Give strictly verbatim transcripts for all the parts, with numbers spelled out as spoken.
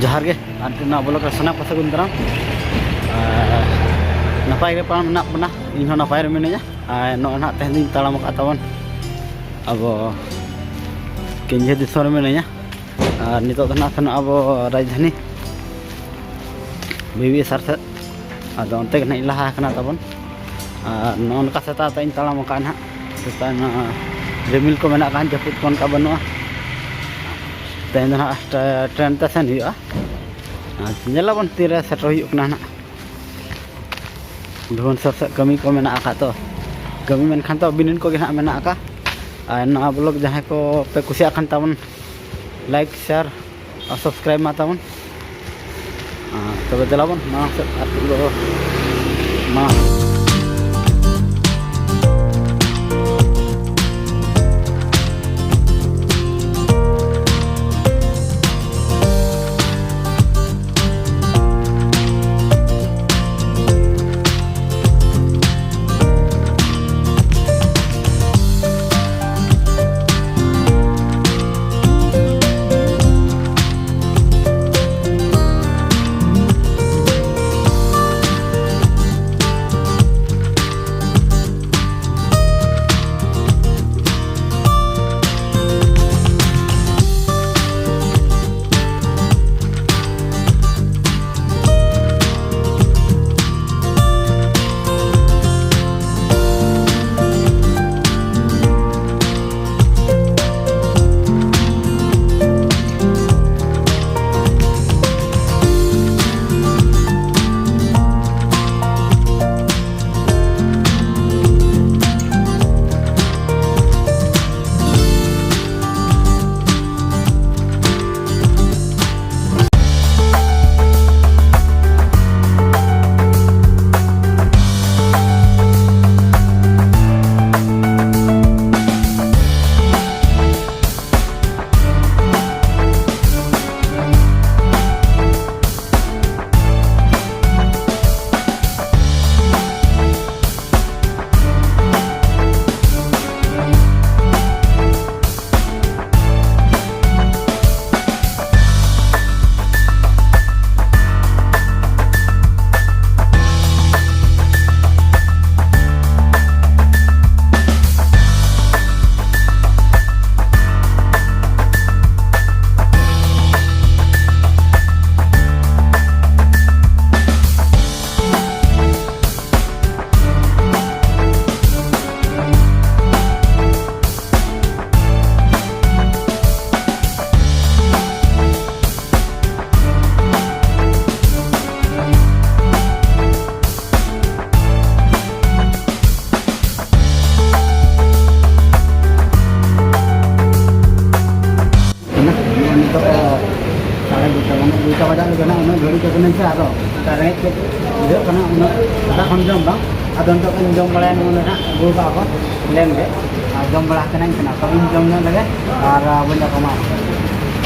ᱡᱚᱦᱟᱨ ᱜᱮ, ᱟᱨ ᱱᱚᱣᱟ ᱵᱞᱚᱜ ᱨᱮ ᱥᱟᱱᱟᱢ ᱠᱚ ᱥᱟᱹᱜᱩᱱ ᱫᱟᱨᱟᱢ᱾ ᱟᱨ ᱱᱟᱯᱟᱭ ᱜᱮ ᱯᱟᱲᱟᱣ ᱢᱮᱱᱟᱜ ᱵᱚᱱᱟ, ᱤᱧ ᱦᱚᱸ ᱱᱟᱯᱟᱭ ᱨᱮ ᱢᱤᱱᱟᱹᱧᱟ᱾ ᱟᱨ ᱱᱚᱜᱼᱚᱭ ᱱᱟᱦᱟᱜ ᱛᱮᱦᱮᱧ ᱫᱚᱧ ᱛᱟᱲᱟᱢ ᱟᱠᱟᱫ ᱛᱟᱵᱚᱱ ᱟᱵᱚ ᱠᱮᱧᱡᱷᱟᱹ ᱫᱤᱥᱚᱢ ᱨᱮ ᱢᱤᱱᱟᱹᱧᱟ᱾ ᱟᱨ ᱱᱤᱛᱚᱜ ᱫᱚ ᱱᱟᱦᱟᱜ ᱥᱮᱱᱚᱜ ᱟᱵᱚ ᱨᱟᱡᱽᱫᱷᱟᱱᱤ ᱵᱤᱵᱤ ᱥᱟᱨ ᱥᱮᱫ᱾ ᱟᱫᱚ ᱚᱱᱛᱮ ᱜᱮ ᱱᱟᱦᱟᱜ ᱤᱧ ᱞᱟᱦᱟ ᱟᱠᱟᱱᱟ ᱛᱟᱵᱚᱱ᱾ ᱟᱨ ᱱᱚᱜᱼᱚ ᱱᱚᱝᱠᱟ ᱥᱮᱛᱟᱜ ᱥᱮᱛᱟᱜ ᱤᱧ ᱛᱟᱲᱟᱢ ᱟᱠᱟᱫᱼᱟ ᱱᱟᱦᱟᱜ᱾ ᱥᱮᱛᱟᱜ ᱱᱚᱣᱟ ᱨᱤᱢᱤᱞ ᱠᱚ ᱢᱮᱱᱟᱜ ᱠᱷᱟᱱ ᱡᱟᱹᱯᱩᱫ ᱠᱚ ᱚᱱᱠᱟ ᱵᱟᱹᱱᱩᱜᱼᱟ᱾ ᱛᱮᱦᱮᱧ ᱫᱚ ᱱᱟᱦᱟᱜ ᱴᱨᱮ-, ᱴᱨᱮᱱ ᱛᱮ ᱥᱮᱱ ᱦᱩᱭᱩᱜᱼᱟ᱾ ᱟᱨ ᱧᱮᱞᱟᱵᱚᱱ ᱛᱤᱨᱮ ᱥᱮᱴᱮᱨ ᱦᱩᱭᱩᱜ ᱠᱟᱱᱟ ᱱᱟᱦᱟᱜ᱾ ᱵᱷᱩᱵᱚᱱᱮᱥᱚᱨ ᱥᱮᱫ ᱠᱟᱹᱢᱤ ᱠᱚ ᱢᱮᱱᱟᱜ ᱟᱠᱟᱫ ᱛᱚ, ᱠᱟᱹᱢᱤ ᱢᱮᱱᱠᱷᱟᱱ ᱛᱚ ᱵᱤᱱᱤᱰ ᱠᱚᱜᱮ ᱱᱟᱦᱟᱜ ᱢᱮᱱᱟᱜ ᱟᱠᱟᱫ᱾ ᱟᱨ ᱱᱚᱣᱟ ᱵᱞᱚᱜ ᱡᱟᱦᱟᱸᱭ ᱠᱚ ᱯᱮ ᱠᱩᱥᱤᱭᱟᱜ ᱠᱷᱟᱱ ᱛᱟᱵᱚᱱ ᱞᱟᱭᱤᱠ, ᱥᱮᱭᱟᱨ ᱟᱨ ᱥᱟᱵᱥᱠᱨᱟᱭᱤᱵ ᱢᱟ ᱛᱟᱵᱚᱱ᱾ ᱟᱨ ᱛᱚᱵᱮ ᱫᱮᱞᱟ ᱵᱚᱱ ᱢᱟᱲᱟᱝ ᱥᱮᱫ ᱟᱨ ᱠᱟᱹᱡ ᱜᱚᱲᱚ ᱢᱟ᱾ ᱥᱟᱲᱮ ᱫᱩᱴᱟ, ᱢᱟᱱᱮ ᱫᱩᱴᱟ ᱵᱟᱡᱟᱜ ᱞᱮᱠᱟ ᱱᱟᱜ, ᱩᱱᱟᱹᱜ ᱜᱷᱟᱹᱲᱤᱡ ᱠᱚ ᱠᱟᱹᱱᱟᱹᱧ ᱥᱮ, ᱟᱫᱚ ᱚᱱᱠᱟ ᱨᱮᱸᱜᱮᱡ ᱛᱮ ᱵᱩᱡᱷᱟᱹᱜ ᱠᱟᱱᱟ, ᱩᱱᱟᱹᱜ ᱥᱮᱛᱟᱜ ᱠᱷᱚᱱ ᱡᱚᱢ ᱵᱟᱝ᱾ ᱟᱫᱚ ᱱᱤᱛᱚᱜ ᱫᱚᱧ ᱡᱚᱢ ᱵᱟᱲᱟᱭᱟ, ᱱᱚᱜᱼᱚ ᱱᱚᱰᱮ ᱱᱟᱜ ᱟᱹᱜᱩ ᱠᱟᱜᱼᱟ ᱠᱚ ᱯᱞᱮᱱ ᱜᱮ, ᱟᱨ ᱡᱚᱢ ᱵᱟᱲᱟ ᱠᱟᱛᱮ ᱱᱟᱜ ᱤᱧ ᱥᱮᱱᱚᱜᱼᱟ᱾ ᱛᱚᱵᱮᱧ ᱡᱚᱢ ᱧᱚᱜ ᱞᱮᱜᱮ ᱟᱨ ᱵᱚᱱ ᱧᱟᱯᱟᱢᱟ᱾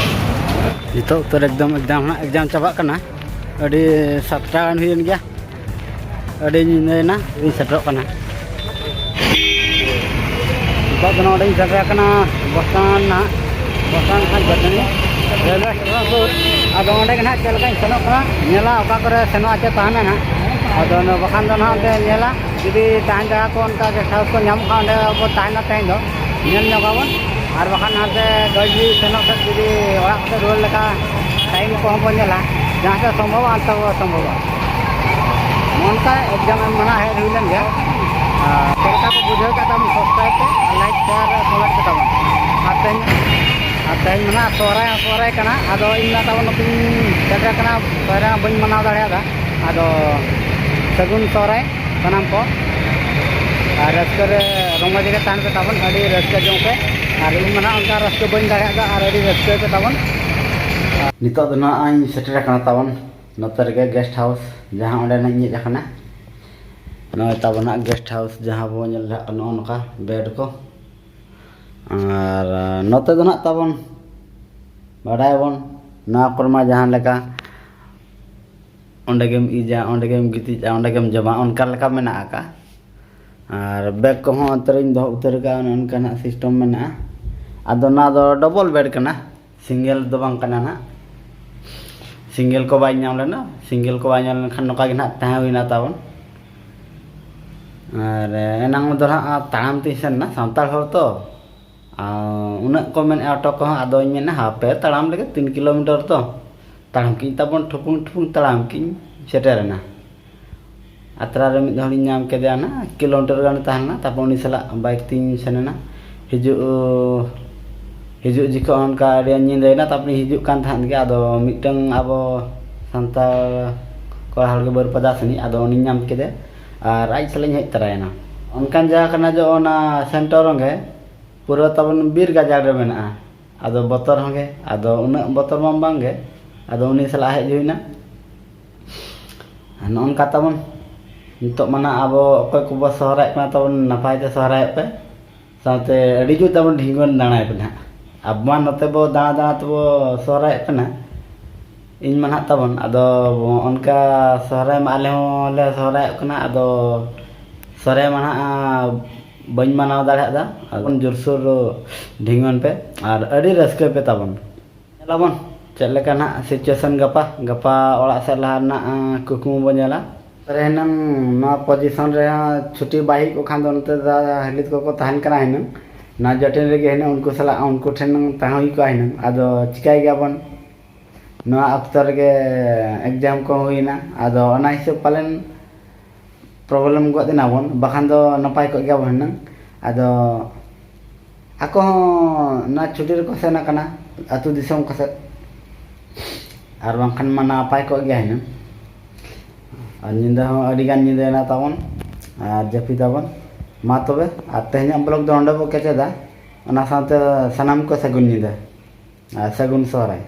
ᱱᱤᱛᱚᱜ ᱩᱛᱟᱹᱨ ᱮᱠᱫᱚᱢ ᱮᱠᱡᱟᱢ ᱱᱟᱜ ᱮᱠᱡᱟᱢ ᱪᱟᱵᱟᱜ ᱠᱟᱱᱟ, ᱟᱹᱰᱤ ᱥᱟᱛᱴᱟ ᱜᱟᱱ ᱦᱩᱭᱮᱱ ᱜᱮᱭᱟ᱾ ᱟᱹᱰᱤ ᱧᱤᱫᱟᱹᱭᱮᱱᱟ, ᱤᱧ ᱥᱮᱴᱮᱨᱚᱜ ᱠᱟᱱᱟ᱾ ᱱᱤᱛᱚᱜ ᱫᱚ ᱱᱚᱰᱮᱧ ᱥᱮᱴᱮᱨ ᱟᱠᱟᱱᱟ ᱵᱚᱥ ᱥᱴᱮᱱᱰ ᱱᱟᱦᱟᱜ, ᱵᱚᱥ ᱥᱴᱮᱱᱰ ᱠᱷᱚᱱ ᱵᱟᱹᱫᱟᱹᱱᱤ ᱨᱮᱞᱣᱮ ᱥᱴᱮᱥᱚᱱ ᱥᱩᱨ᱾ ᱟᱫᱚ ᱚᱸᱰᱮ ᱜᱮ ᱱᱟᱦᱟᱜ ᱪᱮᱫ ᱞᱮᱠᱟᱧ ᱥᱮᱱᱚᱜ ᱠᱟᱱᱟ, ᱧᱮᱞᱟ ᱚᱠᱟ ᱠᱚᱨᱮ ᱥᱮᱱᱚᱜ ᱟᱪᱮ ᱛᱟᱦᱮᱱᱟ ᱱᱟᱦᱟᱜ᱾ ᱟᱫᱚ ᱚᱱᱟ ᱵᱟᱠᱷᱟᱱ ᱫᱚ ᱱᱟᱦᱟᱜ ᱚᱸᱰᱮ ᱧᱮᱞᱟ, ᱡᱩᱫᱤ ᱛᱟᱦᱮᱱ ᱡᱟᱭᱜᱟ ᱠᱚ ᱚᱱᱠᱟ ᱜᱮᱥᱴ ᱦᱟᱣᱩᱥ ᱠᱚ ᱧᱟᱢᱚᱜ ᱠᱷᱟᱱ, ᱚᱸᱰᱮ ᱵᱚ ᱛᱟᱦᱮᱱᱟ ᱛᱮᱦᱮᱧ ᱫᱚ, ᱧᱮᱞ ᱧᱚᱜᱟᱵᱚᱱ᱾ ᱟᱨ ᱵᱟᱠᱷᱟᱱ ᱦᱟᱱᱛᱮ ᱜᱟᱹᱰᱤ ᱥᱮᱱᱚᱜ ᱥᱮᱫ ᱡᱩᱫᱤ ᱚᱲᱟᱜ ᱠᱚ ᱨᱩᱣᱟᱹᱲ ᱞᱮᱠᱟ ᱴᱟᱭᱤᱢ ᱠᱚᱦᱚᱸ ᱵᱚᱱ ᱧᱮᱞᱟ, ᱡᱟᱦᱟᱸ ᱥᱮᱫ ᱥᱚᱢᱵᱷᱚᱵᱚᱜᱼᱟ ᱚᱱᱛᱮ ᱵᱚ ᱥᱚᱢᱵᱷᱚᱵᱚᱜᱼᱟ᱾ ᱱᱚᱝᱠᱟ ᱮᱠᱡᱟᱢ ᱮᱢ ᱢᱟᱱᱟ ᱦᱮᱡ ᱦᱩᱭ ᱞᱮᱱ ᱜᱮᱭᱟ᱾ ᱟᱨ ᱪᱮᱫ ᱞᱮᱠᱟ ᱯᱮ ᱵᱩᱡᱷᱟᱹᱣ ᱠᱮᱫ ᱛᱟᱵᱚᱱ, ᱥᱟᱵᱥᱠᱨᱟᱭᱤᱵ ᱯᱮ, ᱞᱟᱭᱤᱠ, ᱥᱮᱭᱟᱨ, ᱠᱚᱢᱮᱱᱴ ᱯᱮ ᱛᱟᱵᱚᱱ᱾ ᱟᱨ ᱛᱮᱦᱮᱧ, ᱟᱨ ᱛᱮᱦᱮᱧ ᱢᱟ ᱱᱟᱦᱟᱜ ᱥᱚᱦᱨᱟᱭ ᱦᱚᱸ ᱥᱚᱦᱨᱟᱭ ᱠᱟᱱᱟ, ᱟᱫᱚ ᱤᱧ ᱢᱟ ᱛᱟᱵᱚᱱ ᱱᱚᱛᱮᱧ ᱥᱮᱴᱮᱨ ᱠᱟᱱᱟ, ᱥᱚᱦᱨᱟᱭ ᱢᱟ ᱵᱟᱹᱧ ᱢᱟᱱᱟᱣ ᱫᱟᱲᱮᱭᱟᱫᱟ᱾ ᱟᱫᱚ ᱥᱟᱹᱜᱩᱱ ᱥᱚᱦᱨᱟᱭ ᱥᱟᱱᱟᱢ ᱠᱚ, ᱟᱨ ᱨᱟᱹᱥᱠᱟᱹ ᱨᱮ ᱨᱚᱢᱚᱡᱽ ᱨᱮᱜᱮ ᱛᱟᱦᱮᱱ ᱯᱮ ᱛᱟᱵᱚᱱ, ᱟᱹᱰᱤ ᱨᱟᱹᱥᱠᱟᱹ ᱡᱚᱝ ᱯᱮ᱾ ᱟᱨ ᱤᱧ ᱢᱟ ᱱᱟᱦᱟᱜ ᱚᱱᱠᱟ ᱨᱟᱹᱥᱠᱟᱹ ᱵᱟᱹᱧ ᱫᱟᱲᱮᱭᱟᱜ ᱫᱚ, ᱟᱨ ᱟᱹᱰᱤ ᱨᱟᱹᱥᱠᱟᱹ ᱯᱮ ᱛᱟᱵᱚᱱ᱾ ᱱᱤᱛᱚᱜ ᱫᱚ ᱱᱟᱦᱟᱜ ᱤᱧ ᱥᱮᱴᱮᱨ ᱟᱠᱟᱱᱟ ᱛᱟᱵᱚᱱ ᱱᱚᱛᱮ ᱨᱮᱜᱮ ᱜᱮᱥᱴ ᱦᱟᱣᱩᱥ, ᱡᱟᱦᱟᱸ ᱚᱸᱰᱮ ᱱᱟᱜ ᱤᱧ ᱦᱮᱡ ᱟᱠᱟᱱᱟ᱾ ᱱᱚᱜᱼᱚᱭ ᱛᱟᱵᱚᱱ ᱱᱟᱜ ᱜᱮᱥᱴ ᱦᱟᱣᱩᱥ, ᱡᱟᱦᱟᱸ ᱵᱚᱱ ᱧᱮᱞ ᱫᱟ ᱱᱚᱜᱼᱚ ᱱᱚᱝᱠᱟ ᱵᱮᱰ ᱠᱚ᱾ ᱟᱨ ᱱᱚᱛᱮ ᱫᱚ ᱱᱟᱜ ᱛᱟᱵᱚᱱ ᱵᱟᱰᱟᱭᱟᱵᱚᱱ, ᱱᱚᱣᱟ ᱠᱚᱨᱮ ᱢᱟ ᱡᱟᱦᱟᱸ ᱞᱮᱠᱟ ᱚᱸᱰᱮ ᱜᱮᱢ ᱤᱡᱟ, ᱚᱸᱰᱮ ᱜᱮᱢ ᱜᱤᱛᱤᱡᱼᱟ, ᱚᱸᱰᱮ ᱜᱮᱢ ᱡᱚᱢᱟ, ᱚᱱᱠᱟ ᱞᱮᱠᱟ ᱢᱮᱱᱟᱜ ᱟᱠᱟᱫ᱾ ᱟᱨ ᱵᱮᱜᱽ ᱠᱚᱦᱚᱸ ᱚᱱᱛᱮ ᱨᱤᱧ ᱫᱚᱦᱚ ᱩᱛᱟᱹᱨ ᱟᱠᱟᱫᱼᱟ, ᱚᱱᱮ ᱚᱱᱠᱟᱱᱟᱜ ᱥᱤᱥᱴᱮᱢ ᱢᱮᱱᱟᱜᱼᱟ᱾ ᱟᱫᱚ ᱱᱚᱣᱟ ᱫᱚ ᱰᱚᱵᱚᱞ ᱵᱮᱰ ᱠᱟᱱᱟ, ᱥᱤᱝᱜᱮᱞ ᱫᱚ ᱵᱟᱝ ᱠᱟᱱᱟ ᱱᱟᱦᱟᱜ᱾ ᱥᱤᱝᱜᱮᱞ ᱠᱚ ᱵᱟᱭ ᱧᱟᱢ ᱞᱮᱱᱟ, ᱥᱤᱝᱜᱮᱞ ᱠᱚ ᱵᱟᱭ ᱧᱟᱢ ᱞᱮᱱᱠᱷᱟᱱ ᱱᱚᱝᱠᱟ ᱜᱮ ᱱᱟᱦᱟᱜ ᱛᱟᱦᱮᱸ ᱦᱩᱭᱱᱟ ᱛᱟᱵᱚᱱ᱾ ᱟᱨ ᱮᱱᱟᱝ ᱫᱚ ᱱᱟᱦᱟᱜ ᱛᱟᱲᱟᱢ ᱛᱤᱧ ᱥᱮᱱ ᱮᱱᱟ, ᱥᱟᱱᱛᱟᱲ ᱦᱚᱲ ᱛᱚ᱾ ᱟᱨ ᱩᱱᱟᱹᱜ ᱠᱚ ᱢᱮᱱᱮᱫᱼᱟ ᱚᱴᱳ ᱠᱚᱦᱚᱸ, ᱟᱫᱚᱧ ᱢᱮᱱᱟ ᱦᱟᱯᱮ ᱛᱟᱲᱟᱢ ᱞᱮᱜᱮ ᱛᱤᱱ ᱠᱤᱞᱳᱢᱤᱴᱟᱨ ᱛᱚ᱾ ᱛᱟᱲᱟᱢ ᱠᱤᱧ ᱛᱟᱵᱚᱱ ᱴᱷᱩᱯᱩᱝ ᱴᱷᱩᱯᱩᱝ ᱛᱟᱲᱟᱢ ᱠᱤᱧ ᱥᱮᱴᱮᱨᱮᱱᱟ᱾ ᱟᱛᱨᱟ ᱨᱮ ᱢᱤᱫ ᱦᱚᱲᱤᱧ ᱧᱟᱢ ᱠᱮᱫᱮᱭᱟ ᱱᱟᱦᱟᱜ, ᱠᱤᱞᱳᱢᱤᱴᱟᱨ ᱜᱟᱱ ᱛᱟᱦᱮᱸ ᱞᱮᱱᱟ, ᱛᱟᱨᱯᱚᱨ ᱩᱱᱤ ᱥᱟᱞᱟᱜ ᱵᱟᱭᱤᱠ ᱛᱤᱧ ᱥᱮᱱ ᱮᱱᱟ᱾ ᱦᱤᱡᱩᱜ, ᱦᱤᱡᱩᱜ ᱡᱚᱠᱷᱚᱱ ᱚᱱᱠᱟ ᱟᱹᱰᱤ ᱧᱤᱫᱟᱹᱭᱮᱱᱟ, ᱛᱟᱨᱯᱚᱨᱮᱧ ᱦᱤᱡᱩᱜ ᱠᱟᱱ ᱛᱟᱦᱮᱸᱫ ᱜᱮ, ᱟᱫᱚ ᱢᱤᱫᱴᱟᱝ ᱟᱵᱚ ᱥᱟᱱᱛᱟᱲ ᱠᱚᱲᱟ ᱦᱚᱲ ᱜᱮ ᱵᱟᱹᱨᱯᱟᱫᱟ ᱥᱮᱱᱤᱡ, ᱟᱫᱚ ᱩᱱᱤᱧ ᱧᱟᱢ ᱠᱮᱫᱮ ᱟᱨ ᱟᱡ ᱥᱟᱞᱟᱜ ᱤᱧ ᱦᱮᱡ ᱛᱚᱨᱟᱭᱮᱱᱟ᱾ ᱚᱱᱠᱟᱱ ᱡᱟᱭᱜᱟ ᱠᱟᱱᱟ ᱡᱮ ᱚᱱᱟ ᱥᱮᱱᱴᱟᱨ ᱨᱮᱜᱮ ᱯᱩᱨᱟᱹ ᱛᱟᱵᱚᱱ ᱵᱤᱨ ᱜᱟᱡᱟᱲ ᱨᱮ ᱢᱮᱱᱟᱜᱼᱟ᱾ ᱟᱫᱚ ᱵᱚᱛᱚᱨ ᱦᱚᱸ ᱜᱮ, ᱟᱫᱚ ᱩᱱᱟᱹᱜ ᱵᱚᱛᱚᱨ ᱢᱟ ᱵᱟᱝ ᱜᱮ, ᱟᱫᱚ ᱩᱱᱤ ᱥᱟᱞᱟᱜ ᱦᱮᱡ ᱦᱩᱭᱱᱟ᱾ ᱱᱚᱜᱼᱚ ᱱᱚᱝᱠᱟ ᱛᱟᱵᱚᱱ ᱱᱤᱛᱚᱜ ᱢᱟ ᱱᱟᱜ ᱟᱵᱚ ᱚᱠᱚᱭ ᱠᱚᱵᱚ ᱥᱚᱦᱨᱟᱭᱚᱜ ᱠᱟᱱᱟ ᱛᱟᱵᱚᱱ, ᱱᱟᱯᱟᱭ ᱛᱮ ᱥᱚᱦᱨᱟᱭᱚᱜ ᱯᱮ, ᱥᱟᱶᱛᱮ ᱟᱹᱰᱤ ᱡᱳᱨ ᱛᱟᱵᱚᱱ ᱰᱷᱤᱸᱜᱚᱱ ᱫᱟᱬᱟᱭ ᱯᱮ ᱱᱟᱦᱟᱜ᱾ ᱟᱵᱚ ᱢᱟ ᱱᱚᱛᱮ ᱵᱚ ᱫᱟᱬᱟ ᱫᱟᱬᱟ ᱛᱮᱵᱚ ᱥᱚᱦᱨᱟᱭᱚᱜ ᱠᱟᱱᱟ, ᱤᱧ ᱢᱟ ᱱᱟᱦᱟᱜ ᱛᱟᱵᱚᱱ᱾ ᱟᱫᱚ ᱚᱱᱠᱟ ᱥᱚᱦᱨᱟᱭ ᱢᱟ ᱟᱞᱮ ᱦᱚᱸᱞᱮ ᱥᱚᱦᱨᱟᱭᱚᱜ ᱠᱟᱱᱟ, ᱟᱫᱚ ᱥᱚᱦᱨᱟᱭ ᱢᱟ ᱱᱟᱦᱟᱜ ᱵᱟᱹᱧ ᱢᱟᱱᱟᱣ ᱫᱟᱲᱮᱭᱟᱜᱼᱟ᱾ ᱟᱫᱚ ᱡᱳᱨᱥᱳᱨ ᱰᱷᱤᱸᱜᱚᱱ ᱯᱮ ᱟᱨ ᱟᱹᱰᱤ ᱨᱟᱹᱥᱠᱟᱹᱭ ᱯᱮ ᱛᱟᱵᱚᱱ᱾ ᱧᱮᱞᱟᱵᱚᱱ ᱪᱮᱫ ᱞᱮᱠᱟ ᱱᱟᱦᱟᱜ situation ᱜᱟᱯᱟ, ᱜᱟᱯᱟ ᱚᱲᱟᱜ ᱥᱮᱫ ᱞᱟᱦᱟ ᱨᱮᱱᱟᱜ, ᱟᱸ, ᱠᱩᱠᱢᱩ ᱵᱚᱱ ᱧᱮᱞᱟ᱾ ᱨᱮ ᱦᱩᱱᱟᱹᱝ ᱱᱚᱣᱟ position ᱨᱮ ᱦᱚᱸ ᱪᱷᱩᱴᱤ ᱵᱟᱭ ᱦᱩᱭ ᱠᱚᱜ ᱠᱷᱟᱱ ᱫᱚ ᱱᱚᱛᱮ ᱫᱟᱫᱟ ᱦᱤᱞᱤ ᱛᱟᱠᱚ ᱠᱚ ᱛᱟᱦᱮᱱ ᱠᱟᱱᱟ ᱦᱩᱱᱟᱹᱝ, ᱱᱚᱣᱟ ᱡᱚᱴᱤᱱ ᱨᱮᱜᱮ ᱦᱩᱱᱟᱹᱝ ᱩᱱᱠᱩ ᱥᱟᱞᱟᱜ, ᱩᱱᱠᱩ ᱴᱷᱮᱱ ᱦᱩᱱᱟᱹᱝ ᱛᱟᱦᱮᱸ ᱦᱩᱭ ᱠᱚᱜᱼᱟ ᱦᱩᱱᱟᱹᱝ᱾ ᱟᱫᱚ ᱪᱤᱠᱟᱹᱭ ᱜᱮᱭᱟᱵᱚᱱ, ᱱᱚᱣᱟ ᱚᱠᱛᱚ ᱨᱮᱜᱮ exam ᱠᱚ ᱦᱩᱭᱱᱟ᱾ ᱟᱫᱚ ᱚᱱᱟ ᱦᱤᱥᱟᱹᱵ ᱯᱟᱞᱮᱱ problem ᱜᱚᱫ ᱮᱱᱟ ᱵᱚᱱ, ᱵᱟᱠᱷᱟᱱ ᱫᱚ ᱱᱟᱯᱟᱭ ᱠᱚᱜ ᱜᱮᱭᱟ ᱵᱚᱱ ᱦᱩᱱᱟᱹᱝ᱾ ᱟᱫᱚ ᱟᱠᱚ ᱦᱚᱸ ᱱᱚᱣᱟ ᱪᱷᱩᱴᱤ ᱨᱮᱠᱚ ᱥᱮᱱ ᱟᱠᱟᱱᱟ ᱟᱹᱛᱩ ᱫᱤᱥᱚᱢ ᱠᱚ ᱥᱮᱫ, ᱟᱨ ᱵᱟᱝᱠᱷᱟᱱ ᱢᱟ ᱱᱟᱯᱟᱭ ᱠᱚᱜ ᱜᱮᱭᱟ ᱦᱩᱱᱟᱹᱝ᱾ ᱟᱨ ᱧᱤᱫᱟᱹ ᱦᱚᱸ ᱟᱹᱰᱤ ᱜᱟᱱ ᱧᱤᱫᱟᱹᱭᱮᱱᱟ ᱛᱟᱵᱚᱱ, ᱟᱨ ᱡᱟᱹᱯᱤᱫᱟᱵᱚᱱ᱾ ᱢᱟ ᱛᱚᱵᱮ, ᱟᱨ ᱛᱮᱦᱮᱧᱟᱜ vlog ᱫᱚ ᱱᱚᱸᱰᱮ ᱵᱚ ᱠᱮᱪᱮᱫᱟ᱾ ᱚᱱᱟ ᱥᱟᱶᱛᱮ ᱥᱟᱱᱟᱢ ᱠᱚ ᱥᱟᱹᱜᱩᱱ ᱧᱤᱫᱟᱹ ᱟᱨ ᱥᱟᱹᱜᱩᱱ ᱥᱚᱦᱨᱟᱭ᱾